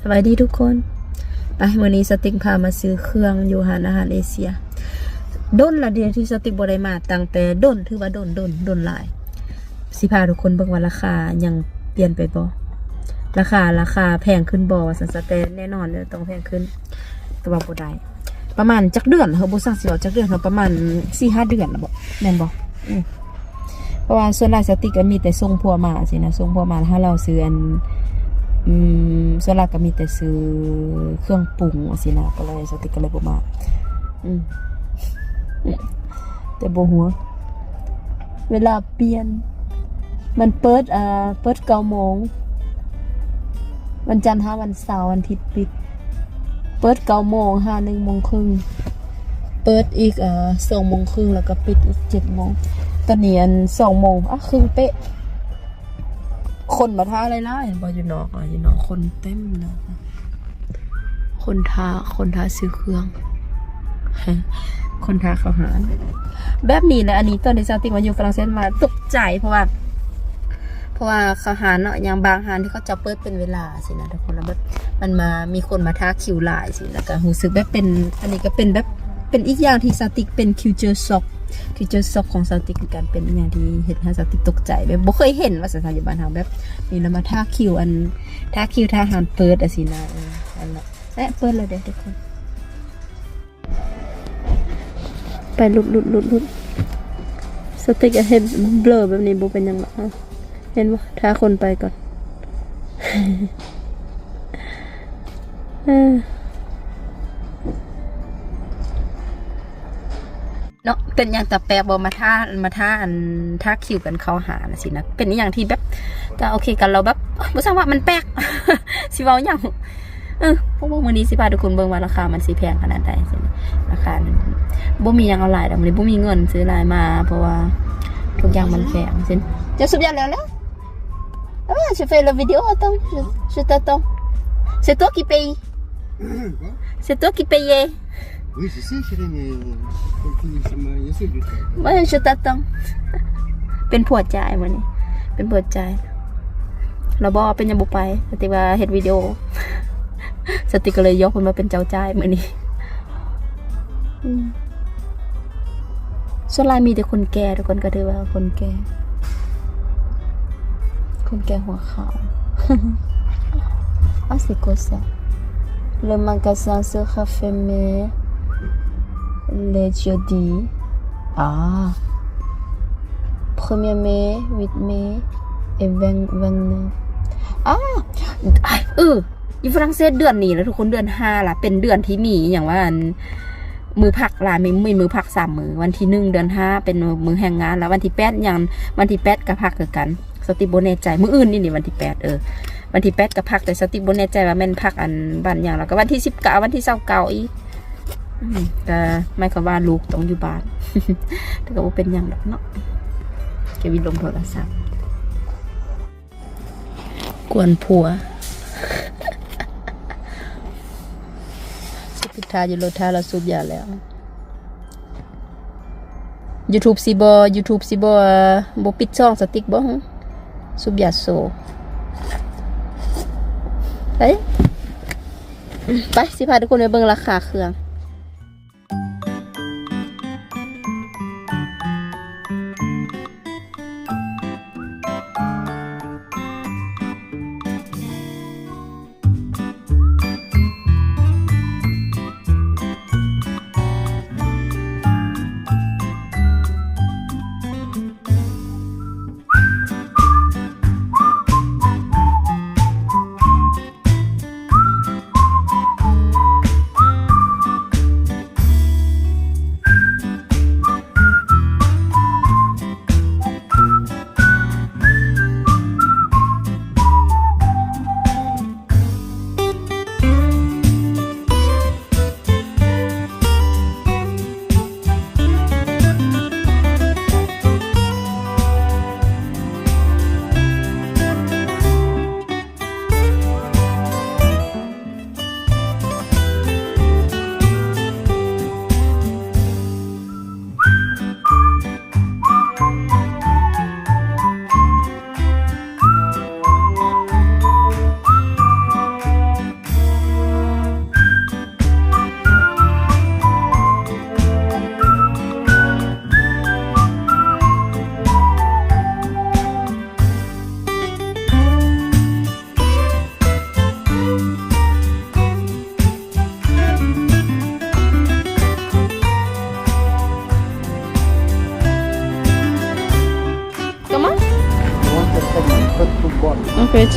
ສະບາຍດີທຸກຄົນ ໄປ ມື້ນີ້ສະຕິກພາມາຊື້ເຄື່ອງຢູ່ຮ້ານອາຫານເອເຊຍ. ດົນລະເດທີ່ສະຕິກບໍ່ໄດ້ມາ ຕັ້ງແຕ່ດົນ ຖືວ່າດົນ ດົນ ດົນຫຼາຍ. ຊິພາທຸກຄົນເບິ່ງວ່າລາຄາຍັງປ່ຽນໄປບໍ່ ລາຄາ ລາຄາແພງຂຶ້ນບໍ່ວ່າຊັ້ນຊະ. ແຕ່ແນ່ນອນເດີ ຕ້ອງແພງຂຶ້ນ ແຕ່ວ່າບໍ່ໄດ້ ປະມານຈັກເດືອນ ເຮົາບໍ່ຊັກຊິເວົ້າຈັກເດືອນ ເຮົາປະມານສີ່ຫ້າເດືອນລະບໍ ແມ່ນບໍ່? ອືມ ເພາະວ່າສ່ວນຫຼາຍສະຕິກກໍມີແຕ່ສົ່ງຜົວມາຊີ້ນະ ສົ່ງຜົວມາ ແລ້ວເຮົາຊື້ອັນ ອືມ ສ່ວນຫຼາຍກໍມີແຕ່ຊື້ເຄື່ອງປຸງຊີ້ນະ ກໍເລີຍສະຕິກກໍເລີຍບໍ່ມາ. ອືມ ແຕ່ບໍ່ຮູ້ ເວລາປ່ຽນ ມັນເປີດ ເອີ ເປີດເກົ້າໂມງ ວັນຈັນຫາວັນເສົາ ວັນອາທິດປິດ. ເປີດເກົ້າໂມງຫາໜຶ່ງໂມງເຄິ່ງ ເປີດອີກ ເອີ ສອງໂມງເຄິ່ງ ແລ້ວກໍປິດອີກເຈັດໂມງ. ຕອນນີ້ອັນສອງໂມງ ອາ ເຄິ່ງເປະ. ຄົນມາຖ້າຫຼາຍໆ ເຫັນບໍ່? ຢູ່ນອກ ຢູ່ນອກຄົນເຕັມເລີຍ ຄົນຖ້າ ຄົນຖ້າຊື້ເຄື່ອງ ຄົນຖ້າເຂົ້າຮ້ານແບບນີ້ນະ. ອັນນີ້ຕອນທີ່ສາວຕິກມາຢູ່ຝຣັ່ງເສດມາຕົກໃຈ ເພາະວ່າ ເພາະວ່າເຂົ້າຮ້ານເນາະ ຢ່າງບາງຮ້ານທີ່ເຂົາເຈົ້າເປີດເປັນເວລາຊີ້ນະທຸກຄົນ ແລ້ວແບບມັນມາ ມີຄົນມາຖ້າຄິວຫຼາຍຊີ້ນະ ກໍຮູ້ສຶກແບບເປັນ ອັນນີ້ກໍເປັນແບບ ເປັນອີກຢ່າງທີ່ສາວຕິກເປັນ culture shock culture shock ຂອງສາວຕິກ ຄືກັນ ເປັນອີກຢ່າງທີ່ເຮັດໃຫ້ສາວຕິກຕົກໃຈ ແບບບໍ່ເຄີຍເຫັນວ່າຊັ້ນ ຢູ່ບ້ານເຮົາແບບນີ້ລະ ມາຖ້າຄິວ ອັນ ຖ້າຄິວຖ້າຮ້ານເປີດ ອັນຊີ້ນະ. ເອີ ອັນລະ ເອີ ເປີດແລ້ວເດ້ທຸກຄົນ ໄປຫຼຸດໆໆໆ ສາວຕິກເຮັດເບລໍແບບນີ້ບໍ່ເປັນຫຍັງດອກ. ເຫັນບໍ່? ຖ້າຄົນໄປກ່ອນ ເອີ ເນາະ ເປັນຫຍັງຕາແປກບໍ່ ມາຖ້າ ມາຖ້າ ອັນ ຖ້າຄິວກັນເຂົ້າຫານະຊີ້ນະ ເປັນອີ່ຫຍັງທີ່ແບບ ກໍໂອເຄກັນ ແລ້ວແບບ ບໍ່ຊ່າງວ່າ ມັນແປກ ຊິເວົ້າຫຍັງ. ເອີ ພວກມື້ນີ້ຊິພາທຸກຄົນເບິ່ງວ່າລາຄາມັນຊິແພງຂະໜາດໃດ. ລາຄານັ້ນ ບໍ່ມີຫຍັງເອົາຫຼາຍດອກ ມື້ນີ້ບໍ່ມີເງິນຊື້ຫຼາຍມາ ເພາະວ່າທຸກຢ່າງມັນແພງ. ເຈົ້າສູບຢາແລ້ວແຫຼະ? Ah, je fais la vidéo, attends, je, je t'attends. C'est toi qui paye. Quoi ? C'est toi qui paye. Oui, je sais, chérie, mais faut que ça m'a laissé du temps. Ouais, je t'attends. ເປັນຜົວຈ່າຍມື້ນີ້ ເປັນຜົວຈ່າຍ. ລາວບອກເປັນຫຍັງບໍ່ໄປ ສາວຕິກວ່າເຮັດວິດີໂອ ສາວຕິກກໍເລີຍຍົກເພິ່ນມາເປັນເຈົ້າຈ່າຍມື້ນີ້. ອືມ ສ່ວນຫຼາຍມີແຕ່ຄົນແກ່ ທຸກຄົນກໍຖືວ່າຄົນແກ່ ຄົນແກ່ຫົວຂາວ. Ah, c'est quoi ça? Le magasin sera fermé le jeudi. Ah. Premier mai, huit mai et vingt, vingt-neuf. Ah, ເອີ ຢູ່ຝຣັ່ງເສດເດືອນນີ້ລະທຸກຄົນ ເດືອນຫ້າລະ ເປັນເດືອນທີ່ມີຫຍັງວ່າ ອັນ ມື້ພັກຫຼາຍ ມີ ມີມື້ພັກສາມມື້. ວັນທີໜຶ່ງເດືອນຫ້າເປັນມື້ແຮງງານ ລະວັນທີແປດຫຍັງ ວັນທີແປດກໍພັກຄືກັນ. ສາວຕິກບໍ່ແນ່ໃຈ ມື້ອື່ນນີ້ນີ້ ວັນທີແປດ ເອີ ວັນທີແປດກໍພັກ ແຕ່ສາວຕິກບໍ່ແນ່ໃຈວ່າແມ່ນພັກອັນວັນຫຍັງ ແລ້ວກໍວັນທີສິບເກົ້າ ວັນທີຊາວເກົ້າອີກ. ອືມ ກໍໝາຍຄວາມວ່າລູກຕ້ອງຢູ່ບ້ານ ແຕ່ກໍບໍ່ເປັນຫຍັງດອກເນາະ ເກັບໄວ້ລົມໂທລະສັບ ກວນຜົວ. ສາວຕິກຖ້າຢູ່ລົດ ຖ້າລາວສູບຢາແລ້ວ. ຢູທູບຊິບໍ່ ຢູທູບຊິບໍ່ ບໍ່ປິດຊ່ອງສາວຕິກບໍ່? ສູບຢາໂຊ. ໄປ ໄປ ຊິພາທຸກຄົນໄປເບິ່ງລາຄາເຄື່ອງ.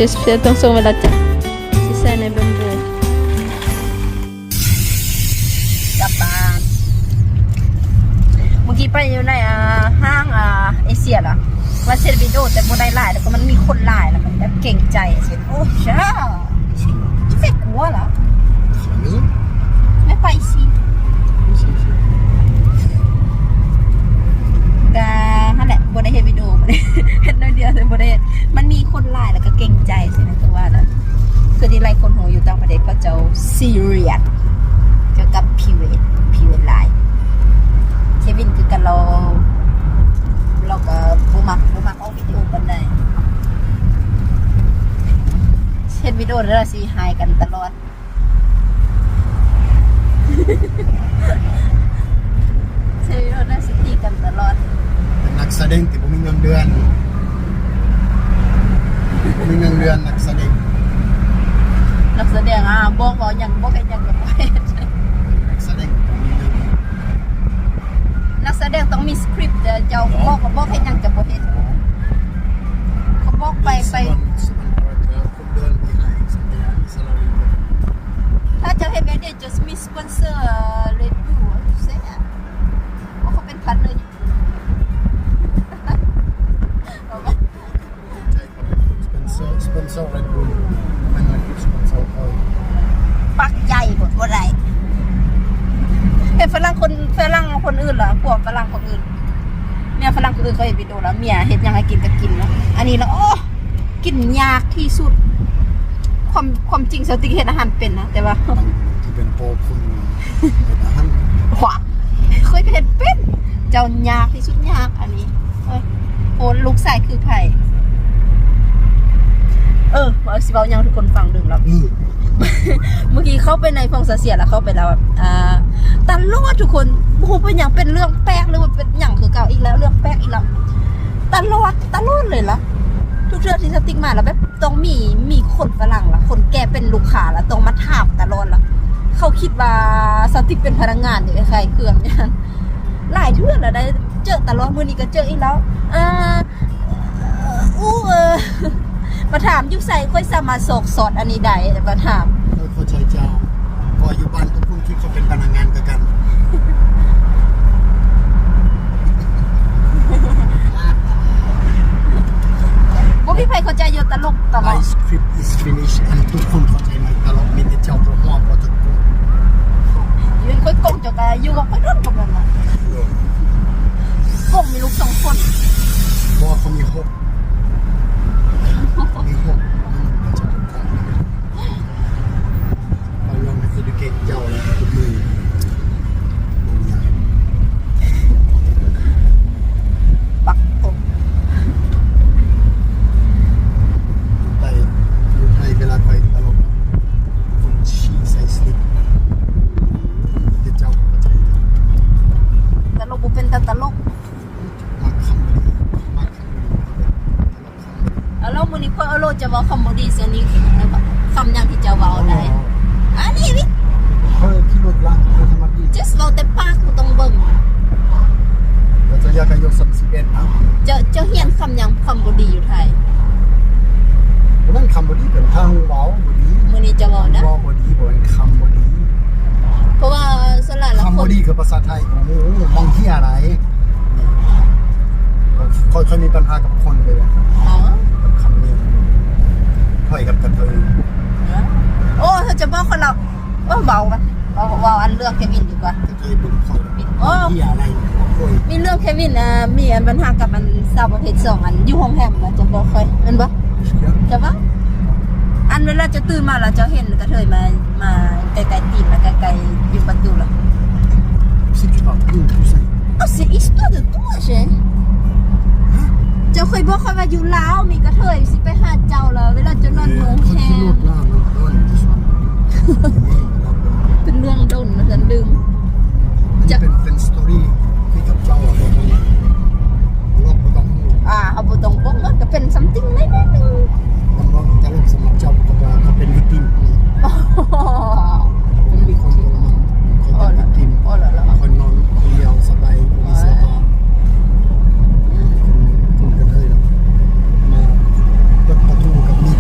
ຈະຕ້ອງສົ່ງເວລາຈັກ ຊິໃສ່ໃນເບິ່ງເດີ. ກັບບ້ານ. ເມື່ອກີ້ໄປຢູ່ໃນ ອ່າ ຫ້າງ ອ່າ ເອເຊຍລະ ວ່າຊິເຮັດວິດີໂອ ແຕ່ບໍ່ໄດ້ຫຼາຍ ແລ້ວກໍມັນມີຄົນຫຼາຍ ແລ້ວມັນແບບເກງໃຈ ໂອ້ ເຈົ້າ Tu fais quoi là ? À la maison. ແມ່ນໄປຊິ Ici, ici. ກະຫັ້ນແຫຼະ ບໍ່ໄດ້ເຮັດວິດີໂອ ເຮັດໜ້ອຍດຽວ ແຕ່ບໍ່ໄດ້ເຮັດ ມັນມີຄົນຫຼາຍ ແລ້ວກໍເກງໃຈຊີ້ນະ ຄືວ່ານະ ຄືທີ່ຫຼາຍຄົນຮູ້ຢູ່ຕ່າງປະເທດ ເຂົາເຈົ້າຊີຣຽສກ່ຽວກັບພຣີເວດ ພຣີເວດຫຼາຍ. ເຄວິນຄືກັນ ລາວ ລາວກໍບໍ່ມັກ ບໍ່ມັກອອກວິດີໂອປານໃດ ເຮັດວິດີໂອແລ້ວຊິຫາຍກັນຕະຫຼອດ. ໃຊ້ລົດນະ ສະຕິກັນຕະຫຼອດ. ເປັນນັກສະແດງທີ່ບໍ່ມີເງິນເດືອນ ບໍ່ມີເງິນເດືອນ ນັກສະແດງ ນັກສະແດງ ອ່າ ບອກເວົ້າຫຍັງ ບອກເຮັດຫຍັງກໍບໍ່ເຮັດ. ນັກສະແດງຕ້ອງມີເງິນ ນັກສະແດງຕ້ອງມີສະຄຣິບ ແຕ່ເຈົ້າບອກ ບອກເຮັດຫຍັງຈະບໍ່ເຮັດ. ເຂົາບອກໄປ ໄປ Someone, someone paragraph could learn behind something like salary. ຖ້າເຈົ້າເຮັດແບບນີ້ just ມີສະປອນເຊີ Red Bull ເສຍ ວ່າເຂົາເປັນພາດເນີຢູ່ ໃຈເຂົາເປັນສະປອນເຊີ ສະປອນເຊີ Red Bull ແມ່ນ Red Bull ສະປອນເຊີຂ້ອຍ. ປັກໃຫຍ່ໂພດ ບໍ່ໄດ້ ເຫັນຝຣັ່ງຄົນ ຝຣັ່ງຄົນອື່ນລະ ພວກຝຣັ່ງຄົນອື່ນ ເມຍຝຣັ່ງຄົນອື່ນເຂົາເຮັດວິດີໂອລະ ເມຍເຮັດຫຍັງໃຫ້ກິນກໍກິນເນາະ ອັນນີ້ລະ ໂອ້ ກິນຍາກທີ່ສຸດ. ຄວາມ ຄວາມຈິງສາວຕິກເຮັດອາຫານເປັນນະ ແຕ່ວ່າ ທີ່ເປັນພໍ່ຄົນເຮັດອາຫານ ຂວາ ຂ້ອຍກໍເຮັດເປັນ ເຈົ້າຍາກທີ່ສຸດ ຍາກອັນນີ້. ໂອ້ ໂອ້ ລູກຊາຍຄືໃຜ? ເອີ ວ່າຊິເວົ້າຫຍັງໃຫ້ທຸກຄົນຟັງ ລືມແລ້ວ. ອືມ ເມື່ອກີ້ເຂົ້າໄປໃນຟອງສາເຊຍ ແລ້ວເຂົ້າໄປແລ້ວ ອ່າ ຕະຫຼອດທຸກຄົນ ບໍ່ຮູ້ເປັນຫຍັງ ເປັນເລື່ອງແປກ ຫຼືວ່າເປັນຫຍັງຄືເກົ່າອີກແລ້ວ ເລື່ອງແປກອີກແລ້ວ ຕະຫຼອດ ຕະຫຼອດເລີຍລະ. ທຸກເທື່ອທີ່ສາວຕິກມາລະແບບ ຕ້ອງມີ ມີຄົນຝຣັ່ງລະ ຄົນແກ່ເປັນລູກຄ້າລະ ຕ້ອງມາຖາມຕະຫຼອດລະ. ເຂົາຄິດວ່າສາວຕິກເປັນພະນັກງານຢູ່ ຂາຍເຄື່ອງຫຍັງ. ຫຼາຍເທື່ອລະ ໄດ້ເຈີຕະຫຼອດ ມື້ນີ້ກໍເຈີອີກແລ້ວ ອ່າ ອູເອີ ມາຖາມຢູ່ໃສ ຂ້ອຍສາມາດຊອກຊອດອັນນີ້ໄດ້ ມາຖາມ. ເອີ ເຂົ້າໃຈເຈົ້າ ເພາະວ່າຢູ່ບ້ານທຸກຄົນຄິດເຂົາເປັນພະນັກງານຄືກັນ. ບໍ່ມີໃຜເຂົ້າໃຈຢູ່ ຕະຫຼົກຕະຫຼອດ. My script is finished and ທຸກຄົນເຂົ້າໃຈໃໝ່ຕະຫຼອດ ມີແຕ່ເຈົ້າບໍ່ຮອດບໍ່ຈັກຄົນ. ຢູ່ເປັນຂ້ອຍກົງເຈົ້າກະຢູ່ກັບຂ້ອຍດົນປານນັ້ນນະ. ເອີ ກົງມີລູກສອງຄົນ. ບໍ່ ເຂົາມີຫົກ ມີຫົກ. ໄປລອງ educate ເຈົ້າແລ້ວທຸກມື້ ປັກປົກ. ໄປຢູ່ໄທ ເວລາໄປຕະຫຼົກ ຄົນຊີ້ໃສ່ສະລິບ ເຈົ້າເຂົ້າໃຈ. ຕະຫຼົກບໍ່ເປັນຕາຕະຫຼົກ. ມັກຄຳບໍ່ດີ ມັກຄຳບໍ່ດີ. ເອົາ ແລ້ວມື້ນີ້ຂ້ອຍເອົາໂລດຈະເວົ້າຄຳບໍ່ດີຊະນີ້ ຄຳຫຍັງທີ່ເຈົ້າເວົ້າໄດ້? ອໍ ອັນນີ້ວິ ເອີ ຂີ່ລົດລາງ ລົດທຳມະດາ just ເວົ້າແຕ່ປາກ ບໍ່ຕ້ອງເບິ່ງ. ແລ້ວເຈົ້າຢາກອາຍຸສາມສິບເອັດນະ? ເຈົ້າ ເຈົ້າຮຽນຄຳຫຍັງ ຄຳບໍ່ດີຢູ່ໄທ? ບໍ່ແມ່ນຄຳບໍ່ດີ ເປັນທາງເວົ້າບໍ່ດີ. ມື້ນີ້ເຈົ້າເວົ້ານະ ເວົ້າບໍ່ດີ ບໍ່ແມ່ນຄຳບໍ່ດີ. ເພາະວ່າສ່ວນຫຼາຍແລ້ວ ຄຳບໍ່ດີຄືພາສາໄທ ໂອ້ໂຫ ບາງເທື່ອໃດ ຂ້ອຍ ຂ້ອຍມີບັນຫາກັບຄົນເລີຍ ອໍ ກັບຄຳນີ້ ຂ້ອຍກັບກະເທີຍ. ໂອ້ ເຈົ້າຈະບອກຄົນລາວ ເວົ້າ ເວົ້າ ເວົ້າ ເວົ້າອັນເລື່ອງເຄວິນດີກວ່າ. ກະເທີຍເບິ່ງຂ້ອຍ ອໍ ເຮັດອະໄລ ໂອ້ຍ ມີເລື່ອງເຄວິນ ອ່າ ມີອັນບັນຫາກັບອັນສາວປະເພດສອງ ອັນຢູ່ໂຮງແຮມ ວ່າຈະບອກຂ້ອຍ ແມ່ນບໍ່? ຈະເວົ້າ ອັນເວລາເຈົ້າຕື່ນມາແລ້ວເຈົ້າເຫັນກະເທີຍມາ ມາໃກ້ໆຕີນ ແລ້ວໃກ້ໆຢູ່ປະຕູລະ. Si tu parles plus, tu sais. Oh, c'est histoire de toi, j'ai. ເຈົ້າເຄີຍບອກຂ້ອຍວ່າຢູ່ລາວມີກະເທີຍຊິໄປຫາເຈົ້າລະ ເວລາເຈົ້ານອນໂຮງແຮມ. ເປັນເລື່ອງດົນວ່າຊັ້ນ ລືມ. ອັນນີ້ເປັນ ເປັນສະຕໍຣີ ຄືກັບເຈົ້າ ລອກບໍ່ຕ້ອງຮູ້ ອ່າ ເຮົາບໍ່ຕ້ອງບົກ ມັນກໍເປັນ something ໜ້ອຍໆໜຶ່ງ. ມັນບໍ່ຕະຫຼົກສຳລັບເຈົ້າ ເພາະວ່າເຂົາເປັນວິກຕິມ. ເປັນວິກຕິມ ເຂົາເປັນວິກຕິມ. ໂອ້ ລະລະ ຂ້ອຍນອນຄົນດຽວສະບາຍ ບໍ່ມີເສື້ອຜ້າ. ເປັນກະເທີຍ ມາເປີດປະຕູກັບມີດ.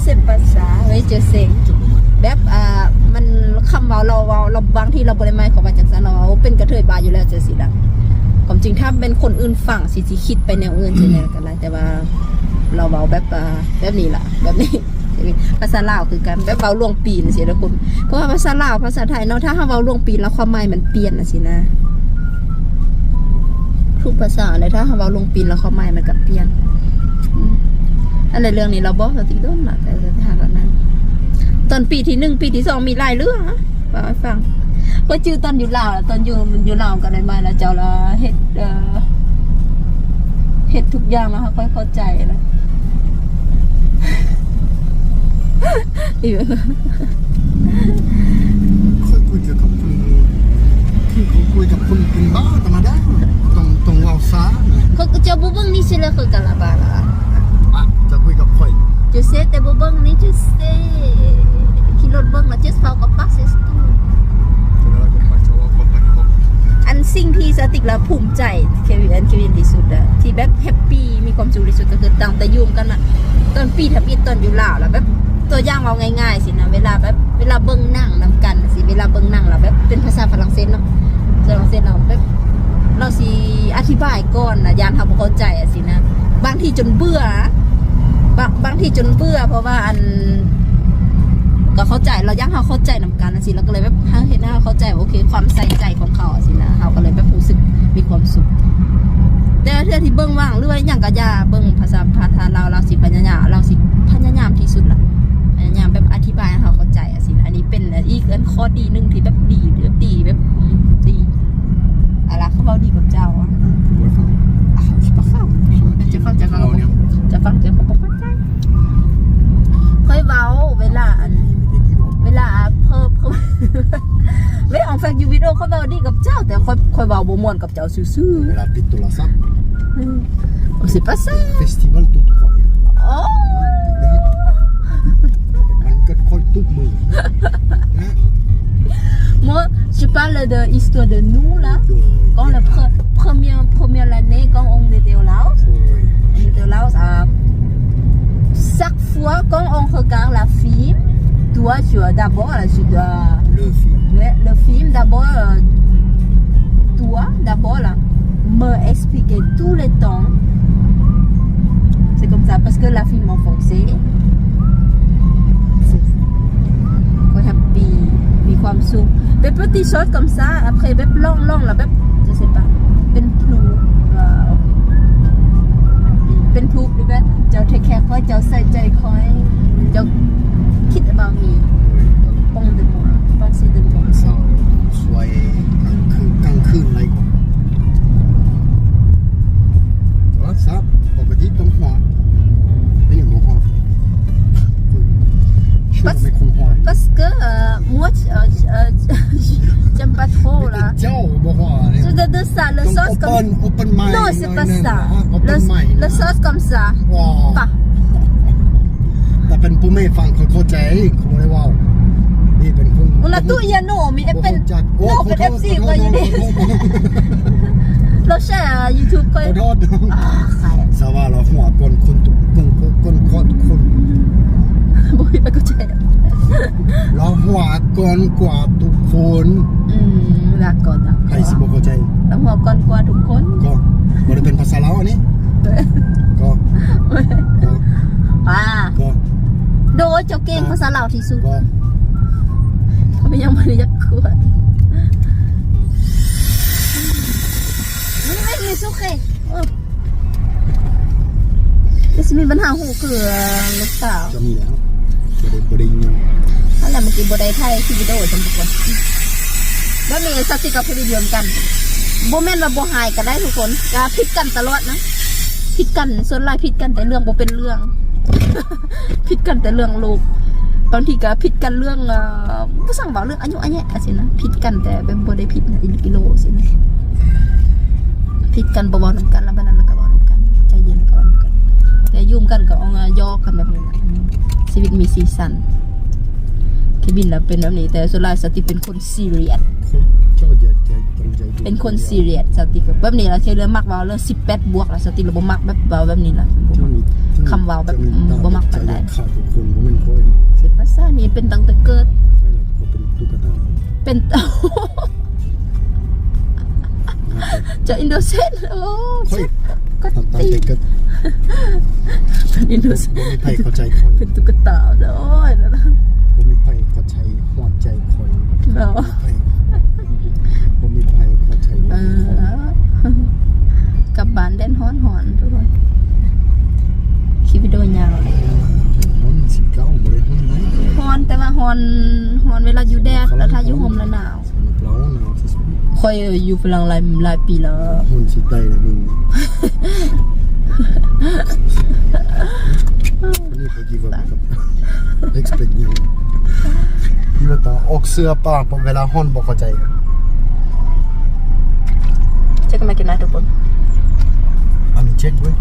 ເປັນພາສາເວີຍເຈີເຊັງ ແບບ ອ່າ ມັນ ຄຳເວົ້າລາວເວົ້າ ລາວ ບາງທີລາວບໍ່ໄດ້ໝາຍຄວາມວ່າຈັ່ງຊັ້ນ ລາວເວົ້າເປັນກະເທີຍບ້າຢູ່ແລ້ວຈັ່ງຊີ້ນະ. ຄວາມຈິງຖ້າແມ່ນຄົນອື່ນຟັງຊິ ຊິຄິດໄປແນວອື່ນ ຊິແນວກັນຫຼາຍ ແຕ່ວ່າລາວເວົ້າແບບ ອ່າ ແບບນີ້ລະ ແບບນີ້ ພາສາລາວຄືກັນ ແບບເວົ້າຫຼວງປີນຊີ້ນະຄົນ. ເພາະວ່າພາສາລາວ ພາສາໄທເນາະ ຖ້າເຮົາເວົ້າຫຼວງປີນແລ້ວຄວາມໝາຍມັນປ່ຽນຈັ່ງຊີ້ນະ. ທຸກພາສາແຫຼະ ຖ້າເຮົາເວົ້າຫຼວງປີນແລ້ວຄວາມໝາຍມັນກໍປ່ຽນ. ອືມ ອັນໃນເລື່ອງນີ້ລາວບອກສະຕິດົນລະ ແຕ່ຖ້າລາວນັ້ນ ຕອນປີທີໜຶ່ງ ປີທີສອງ ມີຫຼາຍເລື່ອງນະ ເວົ້າໃຫ້ຟັງ. ຂ້ອຍຈື່ຕອນຢູ່ລາວ ຕອນຢູ່ ຢູ່ລາວກໍໄດ້ມາແລ້ວ ເຈົ້າລະເຮັດ ເອີ ເຮັດທຸກຢ່າງແລ້ວ ຂ້ອຍເຂົ້າໃຈລະ. ຂ້ອຍຄຸຍກັບຄົນ ຄືຂ້ອຍຄຸຍກັບຄົນເປັນບ້າທຳມະດາ ຕ້ອງ ຕ້ອງເວົ້າຊ້ານະ. ເຈົ້າບໍ່ເບິ່ງນີ້ຊິລະ ຂ້ອຍກະລະບາລະ. ອະ ເຈົ້າຄຸຍກັບຂ້ອຍ ເຈົ້າເຊັງແຕ່ບໍ່ເບິ່ງນີ້ ເຈົ້າເຊັງ ຂີ່ລົດເບິ່ງລະ ເຈົ້າເຝົ້າກັບປາກເຊັງ. ອັນສິ່ງທີ່ສະຕິກລະພູມໃຈ ເຄວິນ ເຄວິນທີ່ສຸດອະ ທີ່ແບບແຮັບປີ ມີຄວາມສຸກທີ່ສຸດ ກໍຄືຕັ້ງແຕ່ຢູ່ນຳກັນນະ ຕອນປີທຳອິດຕອນຢູ່ລາວລະ ແບບ ຕົວຢ່າງເວົ້າງ່າຍໆຊີ້ນະ ເວລາແບບ ເວລາເບິ່ງໜັງນຳກັນຊີ້ ເວລາເບິ່ງໜັງລະແບບ ເປັນພາສາຝຣັ່ງເສດເນາະ ຝຣັ່ງເສດລາວແບບ ລາວຊິອະທິບາຍກ່ອນນະ ຢ້ານເຮົາບໍ່ເຂົ້າໃຈຊີ້ນະ ບາງທີຈົນເບື່ອ ບາງ ບາງທີຈົນເບື່ອ ເພາະວ່າ ອັນ ກໍເຂົ້າໃຈ ລາວຢາກເຮົາເຂົ້າໃຈນຳກັນຈັ່ງຊີ້ ລາວກໍເລີຍແບບ ເຮັດໃຫ້ເຮົາເຂົ້າໃຈວ່າ ໂອເຄ ຄວາມໃສ່ໃຈຂອງເຂົາຊີ້ນະ ເຮົາກໍເລີຍແບບຮູ້ສຶກມີຄວາມສຸກ. ແຕ່ເທື່ອທີ່ເບິ່ງຫວ່າງ ຫຼືວ່າຫຍັງກໍຢ່າ ເບິ່ງພາສາ ພາສາລາວ ລາວຊິພະຍາຍາມ ລາວຊິພະຍາຍາມທີ່ສຸດລະ ພະຍາຍາມແບບອະທິບາຍໃຫ້ເຮົາເຂົ້າໃຈຈັ່ງຊີ້ນະ. ອັນນີ້ເປັນອີກ ອັນ ຂໍ້ດີໜຶ່ງທີ່ແບບດີ ແບບດີ ແບບ ອືມ ດີ. ອາລະ ເຂົາເວົ້າດີກັບເຈົ້າອະ ອາ ຊິບໍ່ຟັງ ຈະຟັງ ຈະຟັງ ຈະຟັງ ຈະຟັງ ເຈົ້າບໍ່ເຂົ້າໃຈ. ຂ້ອຍເວົ້າເວລາ ອັນ ເວລາ ເພິ່ນ ເພິ່ນ ເວລາອອກແຟກຢູ່ວິດີໂອ ຂ້ອຍເວົ້າດີກັບເຈົ້າ ແຕ່ຂ້ອຍ ຂ້ອຍເວົ້າບໍ່ມ່ວນກັບເຈົ້າຊື່ໆ ເວລາປິດໂທລະສັບ. ອືມ C'est pas ça. Festival tout quoi. Oh. ມັນເກີດຄ່ອຍຕຸບມືນະ. Moi, je parle de l'histoire de nous là. Quand le pre-, première, première l'année, quand on était au Laos, oui, on était au Laos, euh, chaque fois quand on regarde la film, toi, tu as d'abord, là, tu dois, le film, ouais, le film, d'abord, euh, toi, d'abord, là, me expliquer tout le temps. C'est comme ça, parce que la film en français, c'est, ຂ້ອຍແຮັບປີ ມີຄວາມສຸກ Des petites choses comme ça, après ແບບ ລອງ ລອງ ແລ້ວແບບ je sais pas ເປັນ proof ວ່າ ເປັນ proof ທີ່ແບບ ເຈົ້າ take care ຂ້ອຍ ເຈົ້າໃສ່ໃຈຂ້ອຍ ເຈົ້າ care about me, penser de moi, penser de moi. ເຊົ້າສວຍ ກາງຄືນ ກາງຄືນໄຫຼ ໂທລະສັບ ປົກກະຕິຕ້ອງຫອດ ເປັນຫຍັງບໍ່ຫອດ? Parce, parce que, euh, moi, euh, euh, j'aime pas trop là. ເຈົ້າບໍ່ຫອດເດ້ C'est de, de ça, le sauce comme, open, open mind, non, c'est pas ça. Le, le sauce comme ça. ວ້າ Pas. ຖ້າເປັນພໍ່ແມ່ຟັງເຂົາເຂົ້າໃຈ ເຂົາບໍ່ໄດ້ເວົ້າ. ນີ້ເປັນຄົນ Una tu io no, mi è pen-, ໂອ້ no, ເປັນ ເອັຟຊີ ຂ້ອຍຢູ່ນີ້ ເຮົາແຊ YouTube ຂ້ອຍ ສາວາລາວຫົວກ່ອນຄົນທຸກຄົນ ຄົນ ຄົນ ຄົນ ບໍ່ມີໃຜເຂົ້າໃຈ ລາວຫົວກ່ອນກວ່າທຸກຄົນ. ອືມ ລາກ່ອນ ລາກ່ອນ ໃຜຊິບໍ່ເຂົ້າໃຈ ລາວຫົວກ່ອນກວ່າທຸກຄົນ ກໍບໍ່ໄດ້ເປັນພາສາລາວອັນນີ້ ກໍ ກໍ ອ່າ ກໍ ໂດຍ ເຈົ້າເກັ່ງພາສາລາວທີ່ສຸດ ກໍ ເຂົາຍັງບໍ່ໄດ້ຢາກຂວດ ມັນໄດ້ມີສຸເຄ ເອີ ກໍຊິມີບັນຫາຫູຄືລູກສາວ ຈະມີແລ້ວ ບໍ່ໄດ້ ບໍ່ໄດ້ຫຍັງ ຫັ້ນແຫຼະ ເມື່ອກີ້ບໍ່ໄດ້ຖ່າຍຄລິບວິດີໂອຊັ້ນທຸກຄົນ ແບບນີ້ສະຕິກະຜູ້ດີດຽວກັນ ບໍ່ແມ່ນວ່າບໍ່ຮ້າຍກໍໄດ້ທຸກຄົນ ກໍຜິດກັນຕະຫຼອດນະ ຜິດກັນ ສ່ວນຫຼາຍຜິດກັນແຕ່ເລື່ອງບໍ່ເປັນເລື່ອງ. ຜິດກັນແຕ່ເລື່ອງລູກ ບາງທີກໍຜິດກັນເລື່ອງ ເອີ ບໍ່ຊ່າງເວົ້າ ເລື່ອງອາຍຸອາແຍະຈັ່ງຊີ້ນະ ຜິດກັນແຕ່ແບບບໍ່ໄດ້ຜິດນະ ອີ່ຫຼີກິໂລຊີ້ນະ ຜິດກັນບໍ່ເວົ້ານຳກັນ ແລ້ວບາດນັ້ນລະກໍເວົ້ານຳກັນ ໃຈເຢັນກໍເວົ້ານຳກັນ ແຕ່ຢູ່ນຳກັນກໍອອກຫຍອກກັນແບບນີ້ນະ ຊີວິດມີສີສັນ ເຄວິນລະເປັນແບບນີ້ ແຕ່ສ່ວນຫຼາຍສະຕິເປັນຄົນຊີຣຽສ ເປັນຄົນຊີຣຽສ ສະຕິກໍແບບນີ້ລະ ເຄວິນມັກເວົ້າເລື່ອງສິບແປດບວກລະ ສະຕິລະບໍ່ມັກແບບເວົ້າແບບນີ້ລະ ຄຳເວົ້າແບບ ອືມ ບໍ່ມັກປານໃດ ຂ້າທຸກຄົນບໍ່ແມ່ນ ອັນນີ້ເປັນຕັ້ງແຕ່ເກີດ ເປັນຕຸກກະຕາ ເປັນ ເຈົ້າອິນໂດເຊນ ໂອ້ ຂ້ອຍ ກໍ ຕອນ ຕອນ ແຕ່ເກີດ ເປັນອິນໂດເຊນ ບໍ່ມີໃຜເຂົ້າໃຈຂ້ອຍ ເປັນຕຸກກະຕາ ໂອ້ຍ ບໍ່ມີໃຜເຂົ້າໃຈຮອດໃຈຂ້ອຍ ເນາະ ບໍ່ມີໃຜເຂົ້າໃຈ ເອີ ກັບບ້ານແດດຮ້ອນໆ ທຸກຄົນ ຄລິບວິດີໂອຍາວເລີຍ ຮ້ອນສິບເກົ້າ ບໍ່ໄດ້ຮ້ອນໃດ ຮ້ອນ ແຕ່ວ່າຮ້ອນ ຮ້ອນເວລາຢູ່ແດດ ແລ້ວຖ້າຢູ່ຮົ່ມລະໜາວ ສຳລັບເຮົາໜາວທີ່ສຸດ ຂ້ອຍຢູ່ຝຣັ່ງຫຼາຍ ຫຼາຍປີແລ້ວ ຮ້ອນຊິຕາຍແລ້ວມຶງ ນີ້ເຂົາຄິດວ່າ expect ຫຍັງ ທີ່ວ່າຕ້ອງອອກເສື້ອຜ້າ ເພາະເວລາຮ້ອນບໍ່ເຂົ້າໃຈ ເຈັກມາກິນນະທຸກຄົນ ອັນນີ້ເຈັກເວີຍ